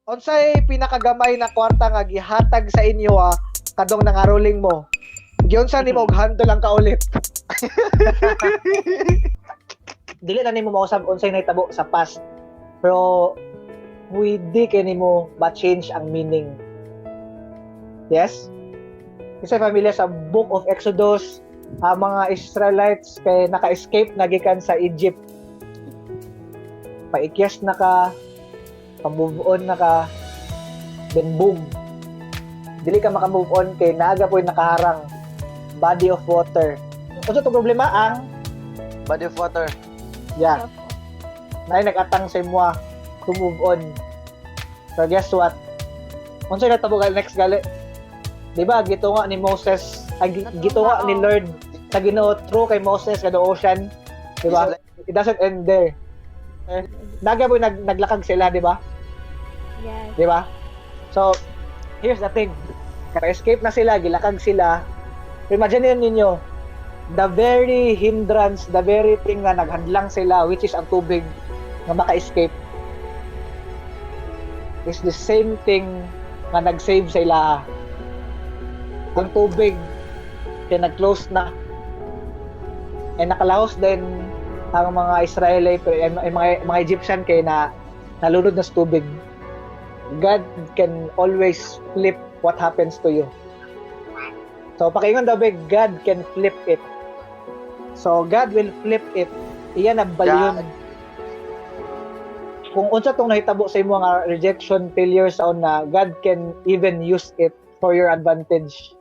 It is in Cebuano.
Unsay pinakagamay na kwarta nga gihatag sa inyo kadtong nangaroling mo? Giunsa nimo og handle ang kaulit? Dili na nimo mausab unsay nahitabo sa past. Pero pwede kay nimo ma-change ang meaning. Yes? Kasi familiar sa Book of Exodus, ang mga Israelites kay naka-escape na gikan sa Egypt. Paikyas na ka, pa-move on na ka, then boom. Dili ka maka-move on kay naa po'y nakaharang, body of water. Unsa to problema ang Body of water. Yeah, naay nag-atang sa imo to move on. So guess what? Unsa natabo gali next gali? Di ba gitunga ni Moses, ay gitunga ni Lord sa Ginoo through kay Moses sa ocean, di ba? It doesn't end there. Eh, naa po'y naglakag sila, di ba? Yes. Di ba? So, here's the thing. Naka-escape na sila, gilakag sila. Imagine ninyo, the very hindrance, the very thing nga naghadlang sila, which is ang tubig, nga maka-escape, is the same thing nga nag-save sa ila. Ang tubig, kaya nag-close na. And nakalahos din ang mga Israelite, eh, mga Egyptian kay na nalunod na sa tubig. God can always flip what happens to you. So, pakiingon daw ba, God can flip it. So, God will flip it. Iyan ang balyon. Kung unsa tong nahitabo sa imo nga rejection, failure sa una, God can even use it for your advantage.